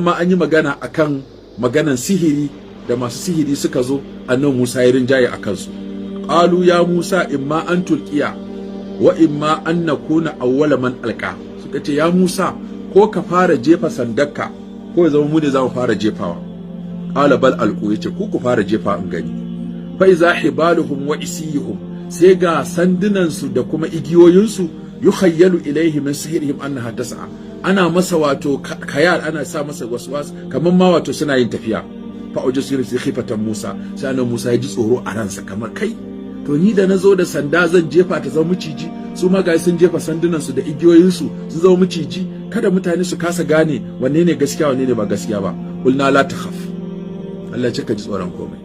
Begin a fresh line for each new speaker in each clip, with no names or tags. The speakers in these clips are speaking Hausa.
ma an yi magana akan maganan sihiri da masu sihiri suka zo, annabi Musa ya rinjaye a kansu. Qalu ya Musa imma an tulqiya wa imma an nakuna awwala man alqa. Suka ce, ya Musa, ko ka fara jefa sandarka, ko ya zama mu ne za mu fara jefawa. Qala bal alqu, yace ku fara jefa in gani. Fa iza hibaluhum wa isiyuhum, sai ga sandunansu da kuma igiyoyinsu, yukhayyalu ilaihi min sihrihim annaha tas'a, ana masa wato kayal, ana sa masa waswas kamar ma wato suna yin tafiya. Fa aujasa fi khifatan Musa, sai annabi Musa ya ji tsoro a ransa, kamar kai to ni da nazo da sanda zan jefa ta zama miciji, su ma ga sun jefa sandunan su da igiyoyin su sun zama miciji, kada mutane su kasa gane wanne ne gaskiya, wanne ne ba gaskiya ba. Qulna la takhaf, Allah ce ka ji tsoron komai,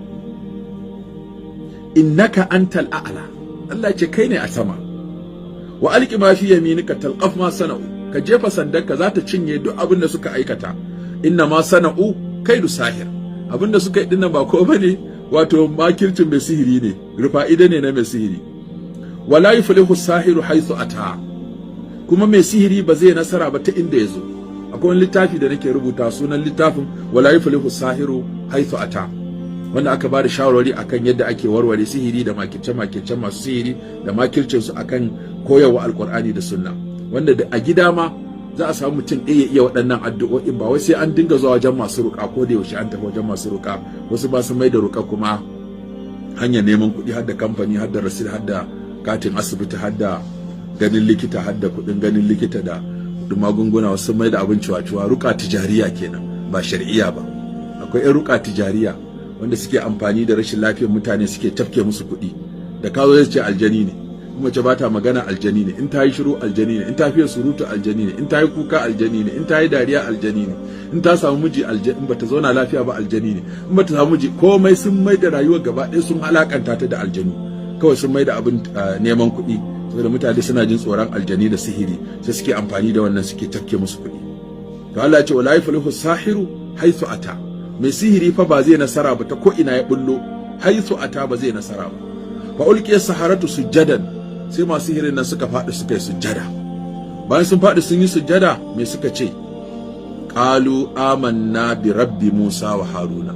innaka antal a'la, Allah ce kai ne a sama. Wa alqi ma fi yaminika talqaf ma sana'u, ka jefa sandarka, za ta cinye duk abin da suka aikata. Inna ma sana'u kaidu sahir, abin da suka yi dinnan ba ko bane, wato makircin mai sihiri ne, rufa'ida ne na mai sihiri. Wala yuflihu sahiru haythu ata, kuma mai sihiri ba zai nasara ba ta inda ya zo. Akwai wani littafi da nake rubuta, sunan littafin Wala yuflihu sahiru haythu ata, wanda aka ba da shawarwari akan yadda ake warware sihiri da makirce-makircen masu sihiri da makircin su akan koyarwa Alkur'ani da Sunna, wanda da a gida ma za a samu mutum ɗaya ya iya waɗannan addu'o'in, ba wai sai an dinga zuwa wajen masu ruƙa ko da yaushe an tafi wajen masu ruƙa. Wasu ba su mai da ruƙa kuma hanyar neman kuɗi, har da kamfani, har da rasid, har da katin asibiti, har da ganin likita, har da kuɗin ganin likita da kuɗin magunguna. Wasu mai da abin ciwa-ciwa, ruƙa tijariya kenan, ba shar'iyya ba. Akwai 'yan ruƙa tijariya wanda suke amfani da rashin lafiyar mutane suke tafke musu kuɗi. Da ka zo zai ce aljani ne, in mace ba ta magana aljani ne, in ta yi shiru aljani ne, in ta fiye surutu aljani ne, in ta yi kuka aljani ne, in ta yi dariya aljani ne, in ta samu miji aljani, in bata zauna lafiya ba aljani ne, in bata samu miji, komai sun mai da rayuwar gaba ɗaya sun alakanta ta da aljanu. Kawai sun mai da abin neman kuɗi, saboda mutane suna jin tsoron aljani da sihiri, sai suke amfani da wannan suke tafke musu kuɗi. To Allah ya ce wala yuflihu sahiru haythu ata, mai sihiri fa ba zai nasara ba ta ko ina ya bullo, haythu ata, ba zai nasara ba. Fa ulqiya saharatu sujjadan, sai masu sihirin nan suka faɗi suka yi sujjada. Bayan sun faɗi sun yi sujjada, me suka ce? Qalu amanna bi rabbi Musa wa Haruna,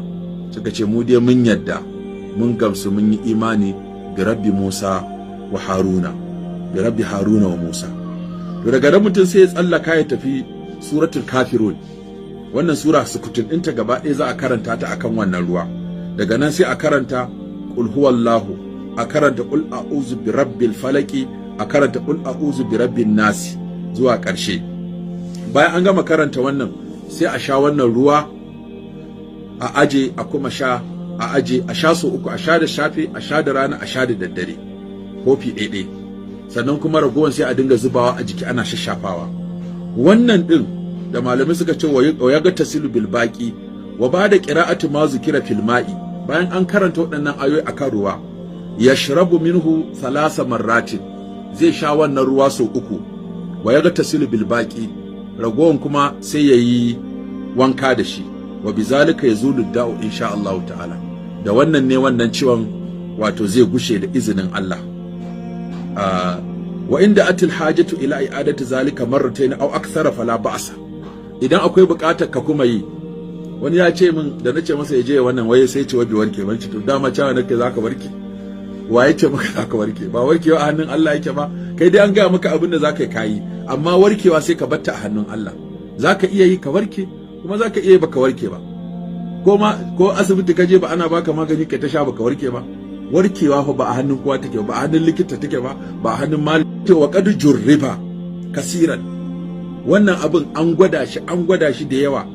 suka ce mu dai mun yadda, mun gamsu, mun yi imani bi rabbi Musa wa Haruna, bi rabbi Haruna wa Musa. To daga nan mutum sai ya tsallaka ya tafi Suratul Kafirun. Wannan sura sukutun ɗinta gaba ɗaya za a karanta ta akan wannan ruwa. Daga nan sai a karanta qul huwallahu, a karanta qul a'udhu bi rabbil falaki, a karanta qul a'udhu bi rabbin nasi zuwa ƙarshe. Bayan an gama karanta wannan, sai a sha wannan ruwa, a aje, a kuma sha, a aje, a sha sau uku, a sha da safe, a sha da rana, a sha da daddare, kofi ɗaiɗai. Sannan kuma ragowar sai a dinga zubawa a jiki ana shashafawa. Wannan ɗin da malamai suka ce wa yagtasilu bil baqi wa ba da qira'atu ma zukira fil ma'i, bayan an karanta waɗannan ayoyi akan ruwa, yashrabu minhu thalasa marratin, zai sha wannan ruwa sau uku, wa yagtasilu bil baqi, ragowan kuma sai yayi wanka da shi. Wa bizalika yazulu da'u insha Allah ta'ala, da wannan ne wannan ciwon wato zai gushe da izinin Allah. Wa inda atil hajatu ila i'adati zalika marratayn aw akthara fala ba'sa, idan akwai buƙatar ka kuma yi. Wani ya ce min da nace masa ya je wannan waye, sai ce wabi warke wani. To dama cewa nake zaka warke? Waye ce maka zaka warke? Ba warkewa a hannun Allah yake ba. Kai dai an gaya maka abin da zaka yi kayi, amma warkewa sai ka batta a hannun Allah. Zaka iya yi ka warke, kuma zaka iya yi baka warke ba. Ko ma ko asibiti ka je ba ana baka magani kai ta sha baka warke ba? Warkewa fa ba a hannun kowa take ba, a hannun likita take ba, ba a hannun malami. Wa qad jurriba kasiran, wannan abin an gwada shi, an gwada shi da yawa.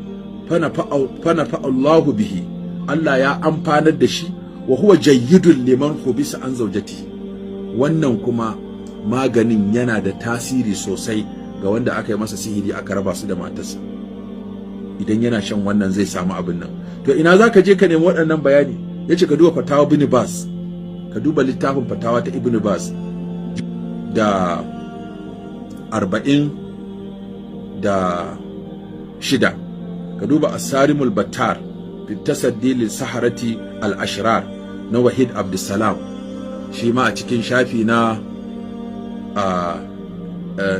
Fana fa Allahu bihi, Allah ya amfanar da shi. Wa huwa jayyidun liman hubisa an zaujati, wannan kuma maganin yana da tasiri sosai ga wanda aka yi masa sihiri aka raba su da matarsa. Idan yana shan wannan zai samu abin nan. To ina zaka je ka nemi waɗannan bayani? Yace ka duba Fatawa Ibn Bas, ka duba littafin Fatawa ta Ibn Bas da 46, ka duba Asarimul Battar fi tasaddi lil saharati al ashrar na Wahid Abdulsalam, shi ma a cikin shafi na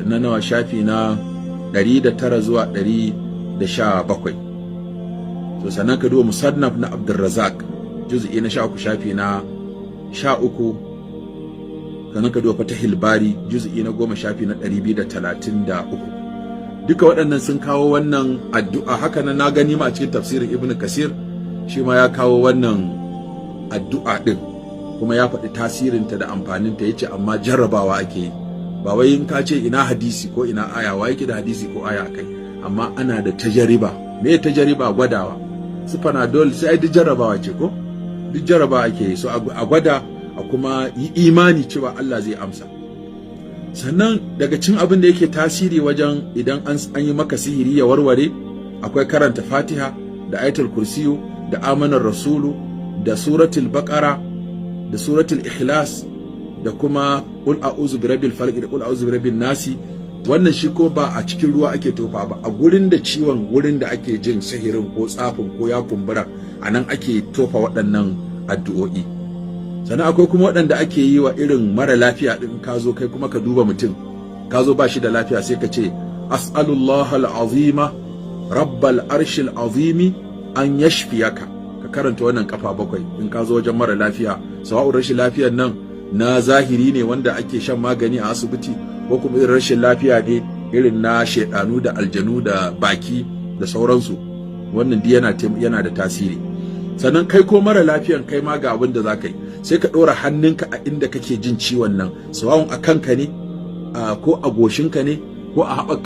nawa, shafi na 109 zuwa 117. To sannan ka duba Musannaf na Abdurrazzaq, juz'i na 13, shafi na 13. Sannan ka duba Fatahil Bari, juz'i na 10, shafi na 233. Duka waɗannan sun kawo wannan addu'a. Haka nan na gani ma a cikin tafsirin Ibn Kasir, shi ma ya kawo wannan addu'a din, kuma ya faɗi tasirinta da amfaninta. Yace amma jarrabawa ake yi, ba wai in ka ce ina hadisi ko ina aya, wa yake da hadisi ko aya akai? Amma ana da tajariba. Me tajariba? Gwadawa. Su Panadol sai ai duk jarrabawa ce, ko duk jarrabawa ake yi. So a gwada, a kuma yi imani cewa Allah zai amsa. Sannan daga cin abin da yake tasiri wajen idan an yi maka sihiri ya warware, akwai karanta Fatiha da Ayatul Kursiyu da Amanar Rasulu da Suratul Baqara da Suratul Ikhlas da kuma Qul a'udhu birabbil falaq da Qul a'udhu birabbin nasi. Wannan shi ko ba a cikin ruwa ake tofa ba, a gurin da ciwon, gurin da ake jin sihirin ko tsafin ko ya kumbura, a nan ake tofa waɗannan addu'o'i. Sannan akwai kuma waɗanda ake yi wa irin mara lafiya ɗin. Ka zo kai kuma ka duba mutum, ka zo ba shi da lafiya, sai ka ce: "As'alullah al'azima rabbal arshil azimi an yashfiyaka." Ka karanta wannan kafa bakwai in ka zo wajen mara lafiya, sawa'un rashin lafiyar nan na zahiri ne wanda ake shan magani a asibiti, ko kuma irin rashin lafiya ne irin na shedanu da aljanu da baki da sauransu. Wannan duk yana da tasiri. Sannan kai ko mara lafiyan, kai ma ga abin da za ka yi: sai ka ɗora hannunka a inda kake jin ciwon nan, sawa'un a kanka ne ko a goshinka ne ko a haɓaka.